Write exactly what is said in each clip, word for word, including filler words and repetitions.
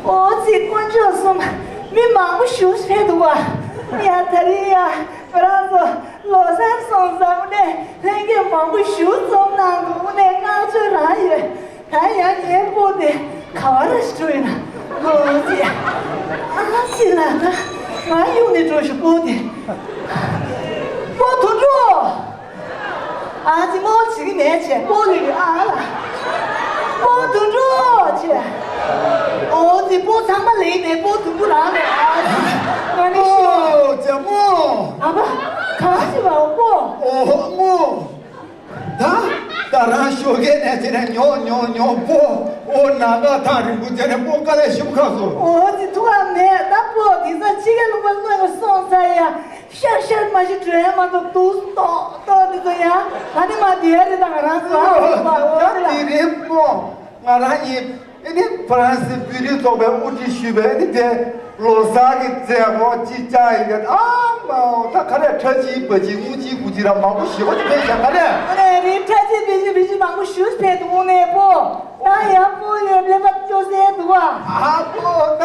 ཨོ་ཙི་དཀོན་མཆོག་གསུམ། མི་མང་པོ་ཞིག་ཕེབས་འདུག་པ། ཡ་ད་རེས་ཡ་ང་རང་ཚོ་ལོ་གསར་སོང་ཙང་དངོས་གནས་ལྷན་རྒྱས་མང་པོ་ཞིག་འཛོམས་གནང་འདུག་དངོས་གནས་བསྔགས་བརྗོད་རང་ཡོད། ད་ཡང་ངའི་སྤོ་དེ་ག་བ་ར་ཞིག་འགྲོ་ཡིན་ན། ཨོ་ཙི། ཨ་ཙི་ལ་ད་ང་གཡུག་ནས་འགྲོ་ཞིག་སྤོ་དེ། སྤོ་དུད་འགྲོ། ཨ་ཙི་མོ་བྱེད་ཀྱི་མེད་བྱས་སྤོ་ལུས་ཀྱི་ཨ་ལ། སྤོ་དུད་འགྲོ་བྱས། ཨོ་ཙི་སྤོ་ཚང་མ་ལེགས་ནས་སྤོ་དུད་འགྲོ་རང་ལས་ཨ་ཙི། ང་ནི་ཤི་བ། ཨོ་ཙི་མོ། ཨ་ཕ། གང་ཞིག་བ་སྤོ། ཨོ་མོ། ད་ད་རང་ཞོགས་ཀས་ནས་དེ་ནས་ཉོ་ཉོ་ཉོ་སྤོ། ཨོ་ན་ག་ཐག་རིང་པོ་དེ་ནས་སྤོ་དཀའ་ལས་ཞིམ་ཁ་སོ། ཨོ་ཙི་ཐུགས་ཁག་མེད་ད་སྤོ་དེ་ཚ་ཕྱི་རྒྱལ་ལུང་པ་གནོད་པ་སོང་ཚར་ཡ། ཤར་ཤར་མ་ཤི་དྲོན་མ་གཏོགས་དུས་ཏོག་ཏོག་འདི་ཚོ་ཡང་ད་ནི་མ་དེ་རེད་ད་ང་རང་ཚོ་ཨ་ཧོ་ཧོ་ཧོ་ད་དེ་རེད་སྨོ། ང་རང་ཡིན་ཨེ་ནི་ཧྥ་རན་སི་བོད་རིགས་ཚོགས་པའི་དབུ་ཁྲིད་ཞུས་པའི་ཨེ་ནི་དེ་ལོ་གསར་གྱི་མཛད་སྒོ་ཅིག་བཅར་ཡིན་གྱི་ཨ་མའོ་ད་ག་རེ་ཁྲ་ཆིལ་བ་ཆིལ་དངུལ་ཆིལ་དགུ་ཆིལ་ར་མང་པོ་ཞེ་པོ་ཅིག་ཕེབས་ཤག་ག་རེ། ཨ་ནི་རི་ཁྲ་ཆིལ་བི་ཆིལ་བི་ཆིལ་མང་པོ་ཞུས་ཕེབས་འདུག་ནས་པོ། ད་ཡང་སྤོ་ཡོད་ལེ་པ་སྐྱོ་སེ་འདུག་ཨ། ཨ་སྤོ་ད་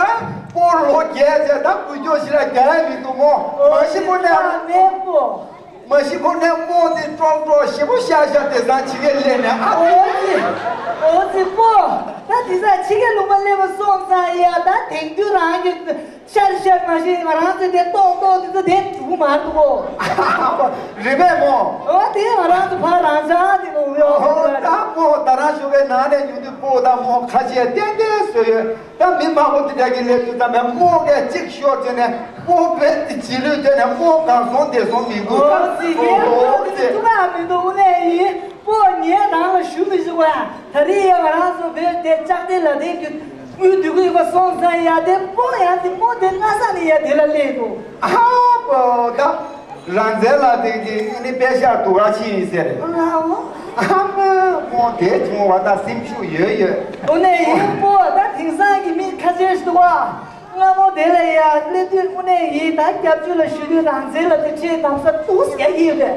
སྤོ་ལོ་རྒྱས་ཚེ་ད་དགུ་སྐྱོ་ཞིག་ལ་རྒྱ་ཡ་མི་འདུག་མོ། མ་ཤི་པོ་ནས། མེད་པོ། མ་ཤི་པོ་ནས་རྨོ་དེ་ཀྲོག་ཀྲོག་ཞེ་པོ་ཤ་ཤ་དེ་སང་ཕྱི་རྒྱལ་སླེབས་ནས་ཨ། ཨོ་ཙི། ཨོ་ཙི་སྤོ། ད་དེ་སང་ཕྱི་རྒྱལ་ལུང་པ་སླེབས་པ་སོང་ཙང་ཡ་ད་དེང་དུས་རང་གི་ཤར་ཤར་མ་ཤེས་ང་རང་ཚོ་དེ་ཏོག་ཏོག་དེ་ཚོ་དེ་འགྲོ་གི་མ་འདུག་གོ། རེད་པས་མོ། ཨོ་དེ་ང་རང་ཚོ་ཕ་རང་ཅག་དེ་ནོ་ཡོད། ཨོ་ད་མོ་ད་རང་ཞོགས་པའི་ནང་ནས་ཉུང་དུས་སྤོ་ད་མོ་ཁ་ཆེ་ཏན་ཏན་བཟོས་ཡོད། ད་མི་མང་པོ་དེ་འདྲ་གི་སླེབས་དུས་ཙམ་པས་རྨོ་གས་གཅིག་ཤོར་བྱས་ནས་སྤོ་བས་དེ་བྱིས་ལུས་དེ་ནས་རྨོ་གང་སོང་དེ་སོང་མི་འདུག་ཨོ་ཙི་ངས་ཨོ་ཨོ་ཙི་ཐུགས་ཁག་མི་འདུག་དངོས་གནས་ཡིན། སྤོ་ངས་རང་ལ་ཞུ་མི་ཞུ་བ། ད་རེས་ཡ་ང་རང་ཚོ་བོད་དེ་ལྕགས་རྟའི་ལ་དེ་གི་དངུལ་བསྡུ་གི་ཡོད་པ་སོང་ཙང་ཡ་དེ་སྤོ་ཡང་དེ་སྤོ་དེ་སྔ་ས་ནས་ཡ་དེ་ལ་སླེབས་འདུག་ཨ་པོ་ད་རང་བཙན་ལ་དེ་གི་ཨ་ནི་པད་ཤག་དུ་ག་ཕྱིན་ཡིན་ཟེར། ཨ་ཨ་མ་སྤོ་དེ་བྱུང་བ་ད་སེམས་ཤུགས་ཡོད་ཡོད། དངོས་གནས་ཡིན་སྤོ་ད་དེང་སང་གི་མི་ཁ་ཆེ་ཞིག་འདུག་བ། སྔ་མོ་དེ་ལ་ཡ་སླེབས་དུས་དངོས་གནས་ཡིན་ད་སྐྱབས་བཅོལ་ལ་ཞུ་དུས་རང་བཙན་ལ་དེ་ཁྲིད་གདམ་ས་ཏུག་སྐྱ་ཡིན་པས།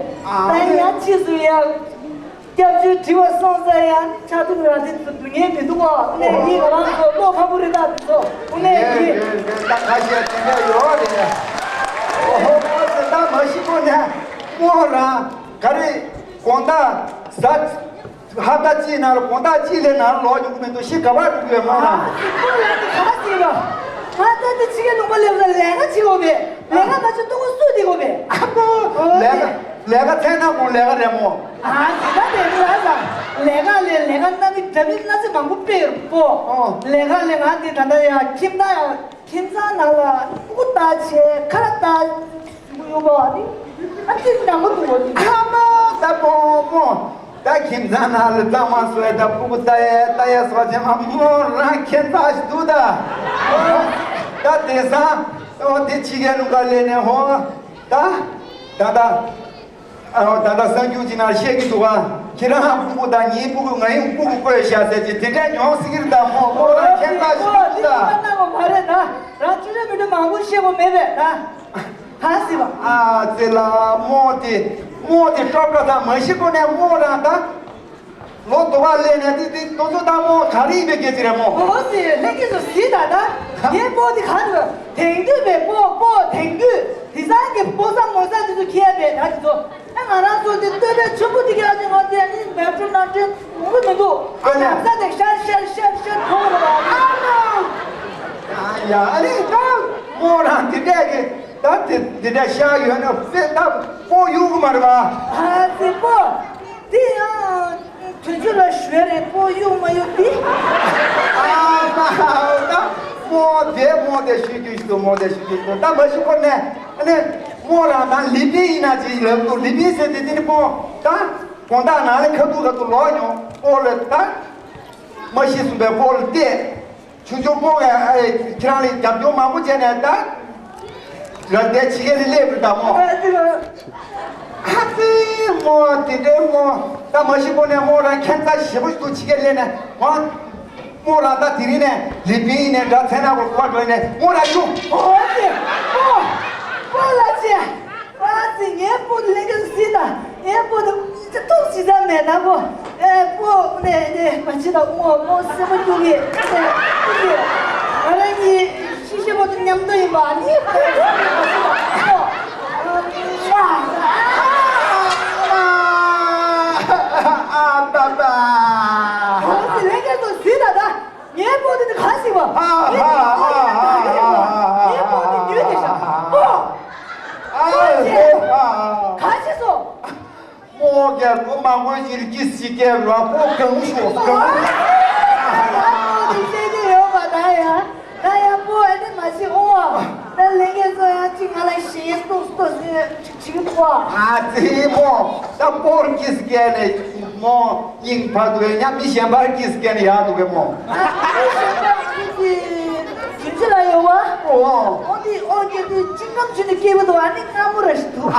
ད་ཡ་ཕྱིས་སུ་ཡ་སྐྱབས་བཅོལ་བྲིས་པ་སོང་ཙང་ཡ་ཕྱག་ཐུག་རང་བཙན་དུ་སྡུག་བསྔལ་མི་འདུག་གོ། དངོས་གནས་ཡིན་ང་རང་ཚོ་བློ་ཕམ་པོ་རེད་ད་དེ་ཚོ་དངོས་གནས་ཡིན། ད་ཁ་ཤས་དེ་འདྲ་ཡོད་རེད། ཨོ་ཧོ་ཨོ་ཙི་ད་མ་ཤི་ཁོ་ནས་སྨོ་རང་ག་རེ་དགོང་དག་ཟ། ཧབ་ཏ་གཅིག་ནང་ལ་དགོང་དག་གཅིག་ལས་ནང་ལོག་ཡོང་གི་མི་འདུག་ཤི་ག་པར་འགྲོ་གི་ཡོད་མོ་ན། ཁོ་ལ་ནི་ག་ཟེར་རོ། ང་ད་ལྟ་ཕྱི་རྒྱལ་ལུང་པ་སླེབས་ལ་ལས་ཀ་བྱེད་དགོས་པས། ལས་ཀ་མ་བྱེད་ལྟོ་གོས་སུ་སྟེར་དགོས་པས། ཨ་ཁོ་ལས་ཀ་ལས་ཀ་འཚལ་ན་མོ་ལས་ཀ་རེད་མོ། ཨ་ཟེར་ད་དེ་རེད་ལ་ཟ། ལས་ཀ་ལས་ལས་ཀ་སྣ་མི་འདྲ་མི་སྣ་ཚེ་མང་པོ་སྤེལ་ཡོད་པོ། ཨོ། ལས་ཀ་ལས་ང་དེ་ད་ལྟ་ཡ་ཁྱིམ་ཚང་ཡ་ཁྱིམ་ཚང་ནང་ལ་སྤུ་གུ་ལྟ་བྱས་ཁ་ལག་ལྟ། ཡོད་པ་ནི། ཨ་ཙི་ནང་མོ་འདུག་གོ་ནི། ཨ་མ་ད་པོ་མོ། ད་ཁྱིམ་ཚང་ནང་ལ་གཙང་མ་བཟོས་ད་སྤུ་གུ་ལྟ་ཡས་ལྟ་ཡས་སོགས་བྱས་མ་མོ་རང་ཁྱད་མཚར་ཞིག་འདུག་ད། ད་དེང་སང་ཨོ་དེ་ཕྱི་རྒྱལ་ལུང་པ་སླེབས་ནས་ཧོ། ད་ད་ད་ཨོ་ད་ད་གསར་འགྱུར་ཅིག་ནང་བཤད་ཀྱི་འདུག་ག་ཁྱེད་རང་སྤུ་གུ་དང་ངའི་སྤུ་གུ་ང་ཡི་སྤུ་གུ་བཀོད་བཞག་ཟེར་གྱི་དེ་འདྲ་མྱོང་སྲིད་ཀྱི་རེད་ད་མོ་མོ་རང་ཁྱད་མཚར་ཞིག་འདུག་ད། ད་ནང་མ་རེད་ད། རང་ཅི་རེད་མི་འདུག་མང་པོ་བཤད་དགོས་མེད་པས་ད། གང་ཟེར་བ། ཨ་ཙི་ལ་རྨོ་དེ་རྨོ་དེ་སྐྲོག་སྐྲོག་དང་མ་ཤི་ཁོ་ནས་རྨོ་རང་ད། ལོ་དུ་བ་ལས་ནས་དེ་དེ་དོ་ཚོ་ད་རྨོ་ག་རེ་ཡིན་པའི་སྐད་ཆ་རེད་རྨོ། ཨོ་ཙི་ལྷན་རྒྱས་ཚོ་གཟིགས་ད་ད། ངའི་སྤོ་དེ་ག་རེ་རེད། དེང་དུས་པའི་སྤོ་སྤོ་དེང་དུས་དེ་སང་གི་སྤོ་ས་མོ་ས་དེ་ཚོ་ཁྱེར་པས་ དེ་འདྲ་ཤར་ཡོད་ན་དཔེ་ད་སྤོ་གཡུག་གི་མ་རེད་པ། ཨ་ཙི་སྤོ། དེ་ཡང་དུས་ཚོད་ལ་ཞུ་ཡ་རེད། སྤོ་གཡུག་མ་གཡུག་དེ། ཨ་མ་ད་མོ་དེ་མོ་དེ་ཞུ་རྒྱུ་ཞིག་འདུག་མོ་དེ་ཞུ་རྒྱུ་ཞིག་འདུག་ད་མ་ཞུ་ཁོ་ནས་ཨ་ནི་མོ་རང་ད་ལི་པི་ཡིན་ན་ཅིག་ལབ་འདུག་ལི་པི་ཟེར་དེ་དེ་ནི་སྤོ་ད་དགོང་དག་ནང་ལ་ཁ་ཐུག་ཁ་ཐུག་ལོག་མྱོང་སྤོ་ལ་ད་མ་ཤི་གསུངས་པའི་སྤོ་ལ་བལྟས། ཆུང་ཆུང་སྤོ་བས་ཨ་ཁྱེད་རང་ལ་རྒྱབ་སྐྱོར་མང་པོ་བྱས་ནས་ད། ར་དེ་ཕྱི་རྒྱལ་ལ་སླེབས་པར་ད་མོ། ཨ་ཙི་མོ་དེ་འདྲའི་མོ་ད་མ་ཤི་སྤོ་ནས་མོ་རང་ཁྱད་མཚར་ཞེ་པོ་ཞིག་འདུག་ཕྱི་རྒྱལ་སླེབས་ནས་མོ། མོ་རང་ད་དེ་རིང་ནས་ལི་པི་ཡིན་ནས་འདྲ་ཚེ་ན་གོ་གོ་འགྲོ་ནས་མོ་རང་ཡོང་། ཨོ་ཙི་སྤོ་སྤོ་ལ་ཅི། ཨ་ཙི་ངའི་སྤོ་ལེ་ག་སི་ད་ངའི་སྤོ་ད་ཐུག་ཅི་ཙམ་མེད་ན་གོ། ཨེ་སྤོ་ནས་ནས་མ་ཅི་ད་སྔོ་སྔོ་སེ་མ་རྒྱུག་གི་ཨེ་ང་རང་གཉིས་ཤི་ཤི་མོ་དང་མཉམ་དུ་ཡིན་པ་ནི་སྤོ་ཨ་ཙི་ལེ་ག་སི་ད་ད། ངའི་སྤོ་དེ་ནི་ག་ཞིག་བ། ཧ་ཧ་ཧ་ཧ་ཧ་ཧ། ངའི་སྤོ་དེ་ཉོས་དེ་ཤ། སྤོ། ཨ་སྤོ་ཧ། ག་ཞིག་སོ། སྤོ་རྒྱལ་པོ་མང་པོ་ཡིན་གྱི་སི་ཀེ་ར་སྤོ་གང་ཤོག་གང་། ཨ་སྤོ་དེ་བཤད་ཀྱི་ཡོད་པ་ད་ཡ། ད་ཡ་སྤོ་ཨ་ནི་མ་ཤི་ཨོ། ད་ལས་ངན་ཚོ་ཡང་གཅིག་ང་ལ་ཞེ་ཏོག་ཏོག་ཟེར། ཅིག་པོ། ཨ་ཙི་མོ། ད་སྤོར་གྱིས་སྐྱེལ་ནས་མོ་སྙིང་ཕར་འདུག་ཡ་མི་གཞན་པར་གྱིས་སྐྱེལ་ནས་ཡར་འདུག་གས་མོ། ཨ་མི་གཞན་པར་གྱིས་ཀྱི་རྒྱུན་ཆད་ལ་ཡོད་བ། ཨོ། ཨོ་དེ་ཨོ་ཀྱེ་དེ་ཅིང་ཀམ་ཆུ་ནི་སྐྱེས་བུ་འདུག་ཨ་ནི་སྔ་མོ་ར་ཞིག་འདུག་ཨ་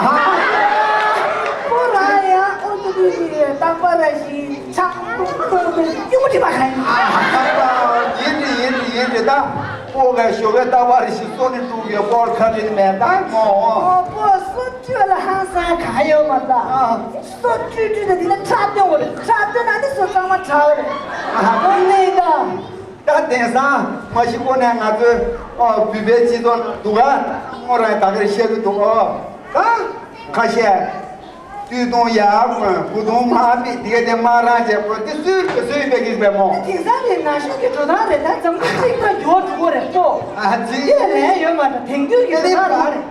ཁོ་ར་ཡ་ཨོ་ཀྱེ་དེ་རྟག་པར་ར་ཞིག་ཆག་ཏུ་ཏུ་ཏུ་ཡུ་མུ་ཏི་པ་ཁ་ཡིན། ཨ་ཡིན་རེད་ཡིན་རེད་ཡིན་རེད་ད། ཨོ་ག་ཞོ་ག་རྟག་པར་ར་ཞིག་སོ་ནི་འདུག་ཡོད་སྐོར་ཁ་ཏྲིན་མེད་ད་མོ། ཨོ་པོ་སོ་བཅུ་ལ་ཧང་སང་ག་ཡོད་མ་ད། ཨ། སོ་བཅུ་བཅུ་དེ་འདི་ན་ཁྲག་སྟོན་བ་རེད། ཁྲག་སྟོན་ན་ནི་སོ་གཙང་མ་ཁྲག་རེད། ཨ་ནི་ད། ད་དེང་སང་མ་གཞི་ཀོ་ནས་ང་ཚོའི་ཨོ་བོད་པའི་སྤྱི་ཚོགས་འདུག་ག་ངོ་རང་ད་གར་བཤད་གི་འདུག་ཨོ་ད་ཁ་ཤས་སྟོད་ཐུང་ཡར་བསྐོན་མགོ་ཐུང་མར་ཕུད་དེ་ག་དེ་མར་རང་བྱས་པོ་དེ་སུས་དེ་སུས་པའི་གིས་པའི་མོ། དེང་སང་དེ་ན་གཞོན་གྱི་འགྲོ་སྟངས་རེད། ད་འཛམ་བུ་གཅིག་ལ་འགྱུར་བ་འགྲོ་གི་རེད་ཨོ། ཨ་ཙི། དེ་ལས་ཡོད་མ་ད་དེང་དུས་ཀྱི་འགྲོ་སྟངས་རང་རེད།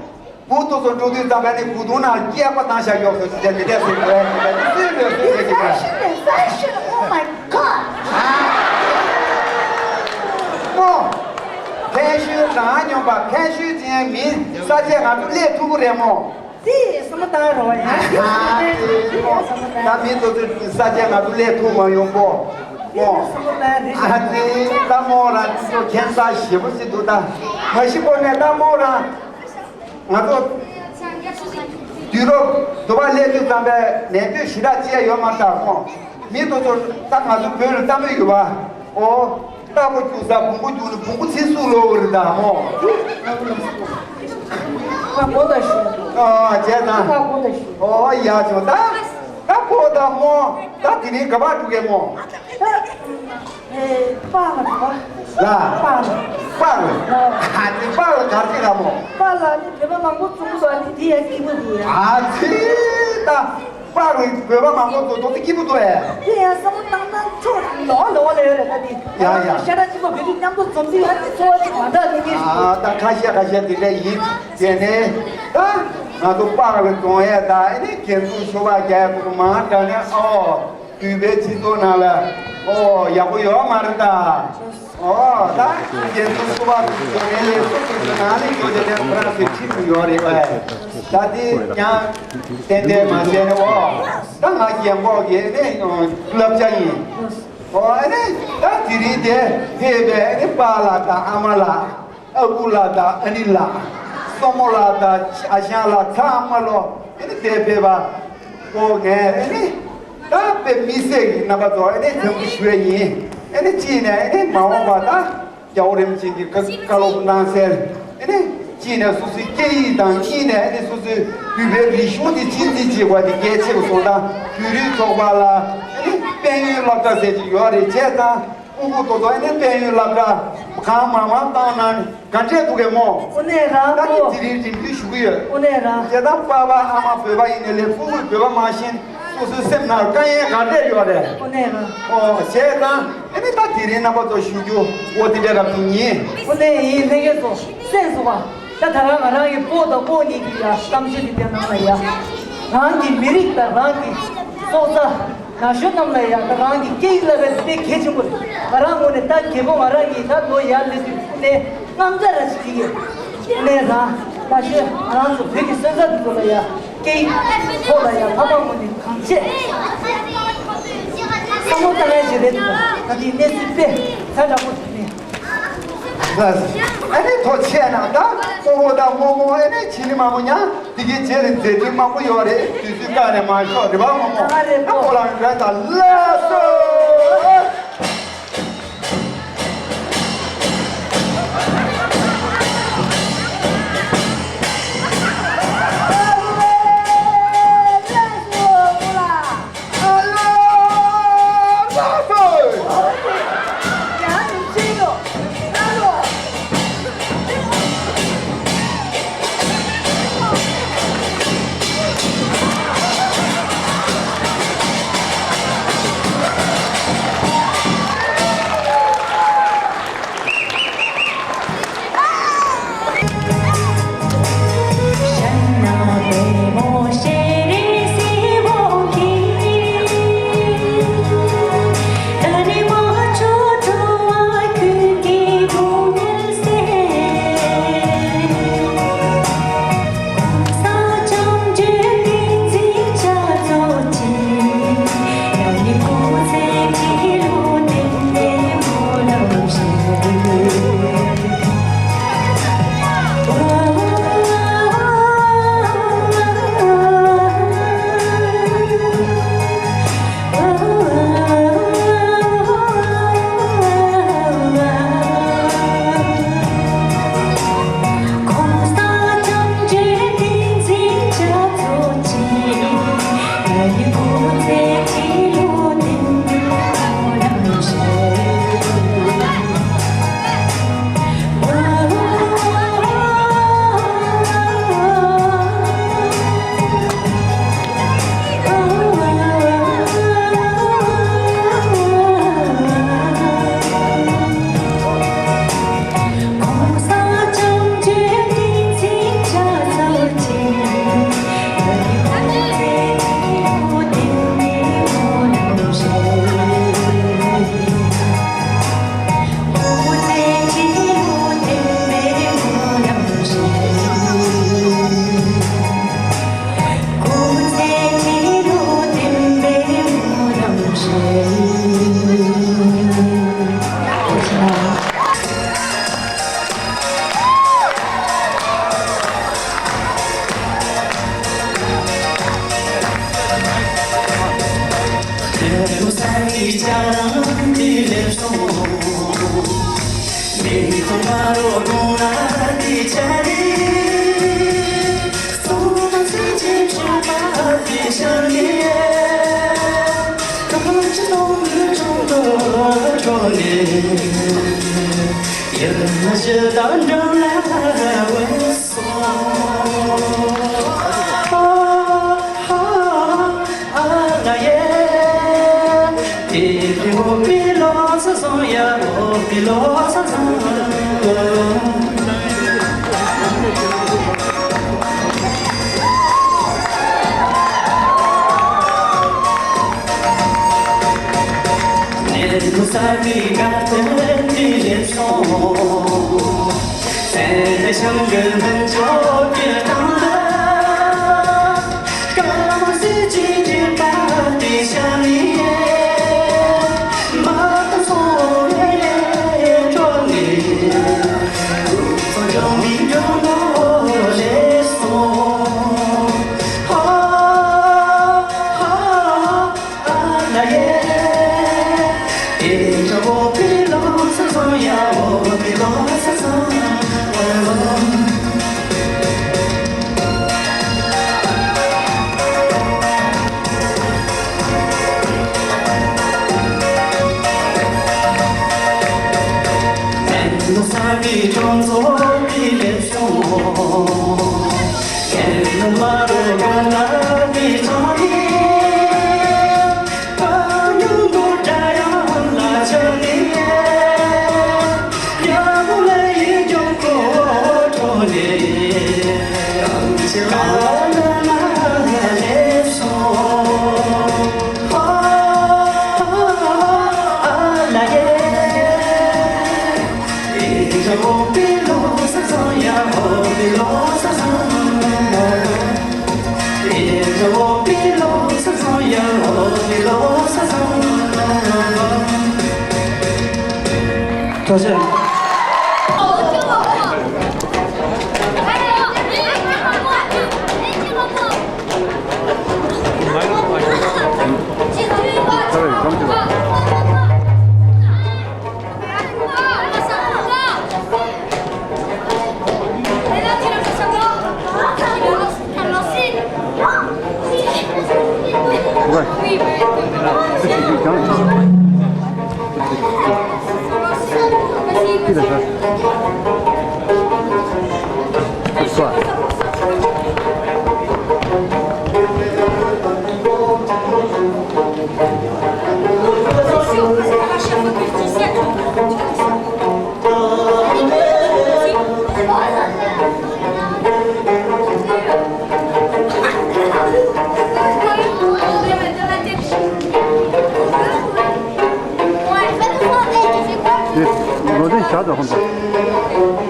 བུ་དེ་ཚོ་འགྲོ་དུས་ཙམ་པ་ནི་བུ་དུང་ནང་སྐྱེས་པ་བཏང་བཞག་ཡོད་ཟེར་ཞིག་དེ་འདྲས་ཟེར་དགོས་ཡ་དེ་འདྲས་སུས་ལོས་སུས་ཟེར་གྱི་རེད། Fashion is fashion, oh my god. མོ། ཕན་ཤུལ་རང་སྙོམས་པ་ཕན་ཤུལ་ཅན་མིན་ས་ཆས་ང་ཚོ་སླེབས་ཐུབ་ཀྱི་རེད་མོ། དེ་བསམ་བློ་བཏང་རོགས་ཡ། ད་མི་ཚོ་ཚོས་ས་ཆས་ང་ཚོ་སླེབས་ཐུབ་མ་ཡོང་གོ། མོ། ཨ་ཙི་ལྟ་མོ་རང་ཚོ་ཁྱད་མཚར་ཞེ་པོ་ཞིག་འདུག་ད་མ་གཞི་པོ་ནས་ལྟ་མོ་རང་། ང་ཚོ་དུས་རབས་དུ་བ་སླེབས་དུས་ཙམ་པའི་ནས་དུས་ཞི་དྲག་ཅི་ཡང་ཡོད་མ་རེད་ད་ཁོང་མི་དེ་ཚོ་ད་ང་ཚོ་བོད་ལ་ལྟ་མོ་ཡོད་པ་ཨོ་རྟ་ཕོ་རྒྱུག་ས་བོང་བུ་རྒྱུག་ནས་བོང་བུ་ཚིག་སུ་ལོ་བ་རེད་ད་ཧོ། ཨ་བོ་ད་ཞུ། ཨ་བྱས་ད། ཨ་བོ་ད་ཞུ། ཨོ་ཡ་བྱུང་ད། ད་ཕོ་ད་མོ་ད་དེ་རིང་ག་པར་འགྲོ་གི་མོ། ད། ཨེ། པཱ་ལགས་པ། ལ། པཱ་ལགས། པཱ་ལགས། ཨ་དེ་པཱ་ལགས་གར་གྱི་ར་མོ། པཱ་ལགས་ནི་བོད་པ་མང་པོ་བཙུགས་འདུག་ཨ་ནི་དེ་ཡང་སྐྱིད་པོ་འདུག་ཡ། ཨ་ཙི་ད། པཱ་ལགས་བོད་པ་མང་པོ་བཙུགས་འདུག་དེ་སྐྱིད་པོ་འདུག་ཨེ། དེ་ཡང་བསམ་བློ་བཏང་ན་ཆོག་ལོ་ལོ་ལ་ཡོད་རེད་ད་དེ། ཡ་ཡ། ཤ་ཁྲག་གཅིག་པ་བོད་རིགས་མཉམ་དུ་འཛོམས་དུས་ཨ་ནི་འཚོ་བ་ཅིག་མ་འདྲ་ནི་ངེས་ཤིག་ཨ་ད་ཁ་ཤས་ཁ་ཤས་དེ་འདྲ་ཡིན་དེ་ནས་ད་ང་ཚོ་པཱ་ལགས་རྫོང་ཡས་ད་ཨ་ནི་རྒྱན་ཚུགས་ཤོ་བ་རྒྱ་ཡས་ཁོ་མང་དྲགས་ནས་ཨོ། བོད་པའི་སྤྱི་ཚོགས་ནང་ལ་ཨོ་ཡག་པོ་ཡོད་མ་རེད་ད། ཨོ་ད་རྒྱལ་ཚོགས་སུ་བ་དུ་ངའི་ལས་སུ་དུ་ནང་ལས་ཡོད་དེ་ནས་ཁོ་རང་ཚོའི་ཁྲིད་དུ་ཡོད་རེད་པས། ད་དེ་ཡང་ཏན་ཏན་མ་བྱས་ནས་ཨོ་ད་ང་རྒན་གོག་གི་ནས་བསླབ་བྱ་ཡིན། ཨོ་ཨ་ནི་ད་དེ་རིང་དེ་ཕེབས་པའི་ཨ་ནི་པཱ་ལགས་དང་ཨ་མ་ལགས། ཨ་ཁུ་ལགས་དང་ཨ་ནེ་ལགས། སྲུ་མོ་ལགས་དང་ཨ་ཞང་ལགས་ཚང་མ་ལོ་ཨ་ནི་དེ་ཕེབས་པ། ཨོ་ངས་ཨ་ནི་ད་དཔེ་མི་སྲིད་ཀྱི་རྣམ་པ་ཚོ་ཨ་ནི་འཚམས་འདྲི་ཞུ་ཡ་ཡིན། ཨ་ནི་གཅིག་ནས་ཨ་ནི་མ་འོངས་པ་ད་རྒྱལ་བ་རིན་པོ་ཆེ་གི་བཀའ་སློབ་གནང་སའི་ཨ་ནི་གཅིག་ནས་སོ་སོའི་སྐད་ཡིག་དང་གཉིས་ནས་ཨ་ནི་སོ་སོའི་བོད་པའི་རིག་གཞུང་དེ་གཅེས་འཛིན་བྱེད་དགོས་དེ་གལ་ཆེ་བ་སོང་ཙང་བོད་རིགས་ཚོགས་པ་ལ་ཨ་ནི་དཔལ་ཡོན་སློབ་གྲྭ་ཟེར་གྱི་ཡོད་རེད་བྱས་ཙང་། ཨུ་ཁུ་ཏོ་ཏོ་ཨ་ནི་དཔལ་ཡོན་སློབ་གྲྭ་གང་མང་མང་བཏང་ན་ག་འདྲས་འདུག་གས་མོ། དངོས་གནས་རང་ད་ནི་ཨོ། དེ་རིང་རིམ་བརྒྱུད་ཞུ་གི་ཡོད། དངོས་གནས་རང་། དེ་དང་པ་ཕ་ཨ་མ་བོད་པ་ཡིན་ནའི་ལས་ཕྲུ་གུས་བོད་པ་མ་ཤེས་སོ་སོའི་སེམས་ནང་དཀའ་ངལ་ག་འདྲས་ཡོད་རེད། དངོས་གནས་རང་། ཨོ་བྱས་ཙང་ཨ་ནི་ད་དེ་རིང་རྣམ་པ་ཚོ་ཞུ་རྒྱུ་ཨོ་དེ་འདྲས་རབ་ཏུ་ཉེ། དངོས་གནས་ཡིན་ལྷན་རྒྱས་ཚོ་གསན་སོང་བ། ད་ད་རང་ང་རང་གི་སྤོ་དང་སྤོ་གཉིས་ཀྱི་ཡ་གཏམ་བཤད་འདི་དེ་ནང་ལ་ཡ། རང་གི་མི་རིགས་དང་རང་གི་སྲོག་རྩ་ན་གཞོན་རྣམས་ལ་ཡ། ད་རང་གི་སྐད་ཡིག་བསླབ་པའི་དཔེ་གལ་ཆེན་པོ་རེད། ང་རང་ངོས་ནས་ད་རྒད་པོ་ང་རང་གིས་ད་ལོ་ཡར་སླེབས་དུས་ནས་དངངས་འཚབ་ར་ཞིག་བྱེད་ཀྱི་ཡོད། ནས་རང་ད་ཤོད་ང་རང་ཚོ་བོད་ཀྱི་སོན་རྩ་འདི་ཚོ་ལ་ཡ་སྐད་ཡིག་ཐོག་ལ་ཡ་ཕ་མ་ངོས་ནས་གང་བྱེད་བསམ་བློ་བཏང་ཡ་ཞིག་རེད་འདུག་ད་འདིའི་གནས་ཚུལ་དཔེ་ཚ་དྲག་པོ་ཞིག་རེད། ཨ་ནི་ཐོག་ཆེ་ན་ད་སྤོ་བོ་དང་རྨོ་མོ་ཨ་ནི་བྱིས་ནི་མ་མོ་ཉ་དེ་གའི་རྗེས་ལ་མཛད་སྒོ་མང་པོ་ཡོད་རེད། དུས་ཚོད་བཀག་ནས་མ་ཤོག་རེད་པ་རྨོ་མོ། ཨ་རེད་ཨ་པོ། ཁོ་རང་རེད་ད་ལགས་སོ། ཐུགས་རྗེ་ཆེ། ལོ་ཟླའི་ཞག་དང་ཧོན་ཏ།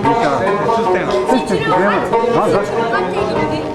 མི་ཤ། སུ་སྟེང་ལ། སུ་སྟེང་ལ། རང་ཟ།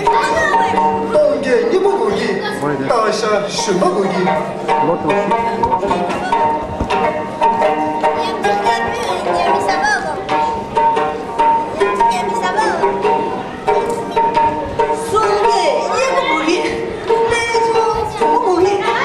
སྟོང་རྒྱས་སྙིང་པོ་དགོས་ཀྱི། སྟག་ཤར་ཞོན་པ་དགོས་ཀྱི། ལོ་དྲུག་ཅུ། སྟོང་རྒྱས་སྙིང་པོ་དགོས་ཀྱི། རྨད་བྱུང་གྲོགས་པོ་དགོས་ཀྱི།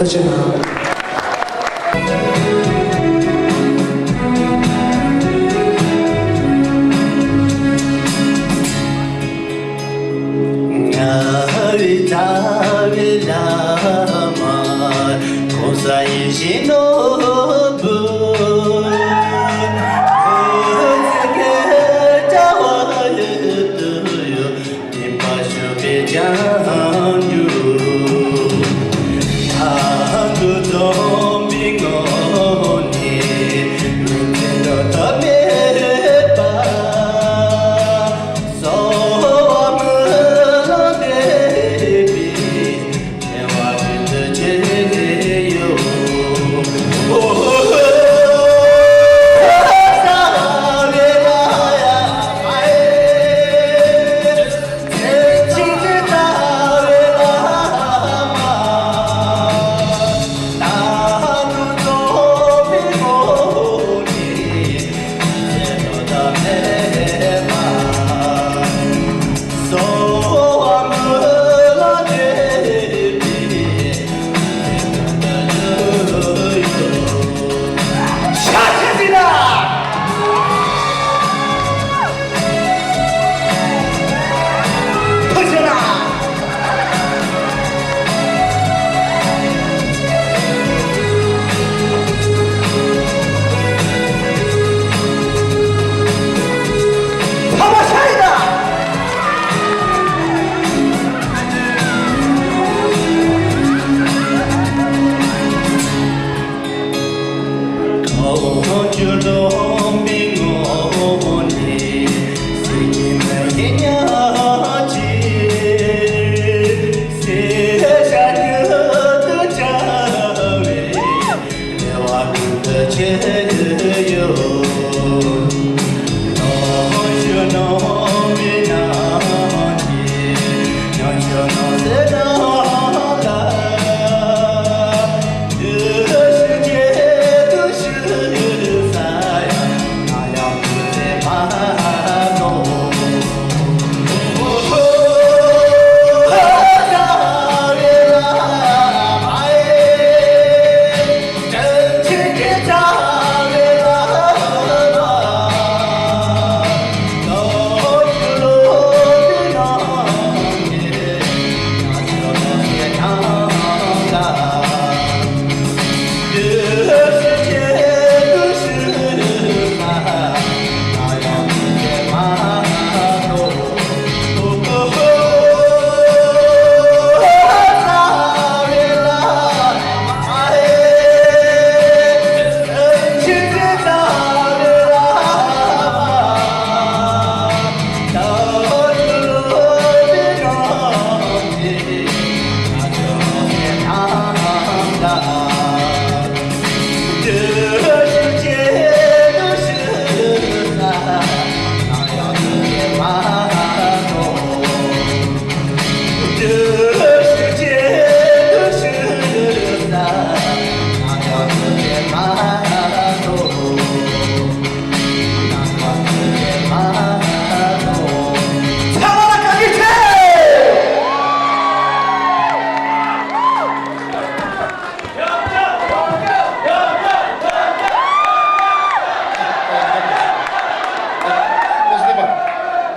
ཐུགས་རྗེ་གནང་།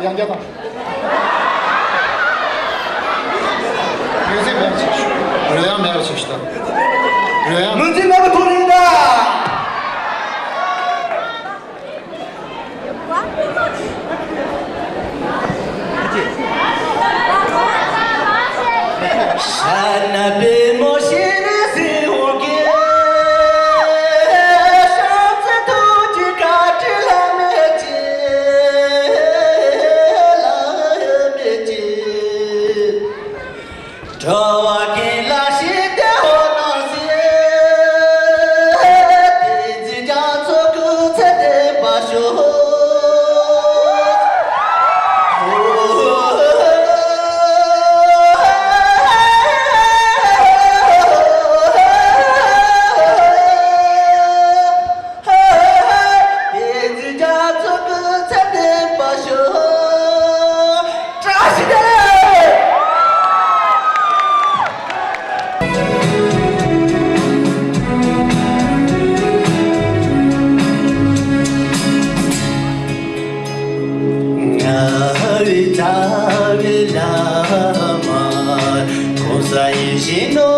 ཡང་བསྐྱར་དང་། རོལ་དབྱངས་མེད་པ་ཅིག་ཞུ། རོལ་དབྱངས་མེད་པ་ཅིག་ཞུ་དང་། རོལ་དབྱངས། ངོས་འཛིན་མེད་པ་ཐོག་ནས་ཡིན་ད།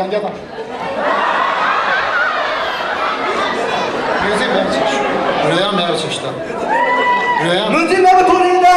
རྒྱ་དང་། རོལ་དབྱངས་མེད་པ་བྱས་ཤིག་རོལ་དབྱངས་མེད་པ་བྱས་ཤིག་ད། རོལ་དབྱངས། ལུས་འཛིན་མེད་པ་ཐུགས་ལ་ཡིན་ད།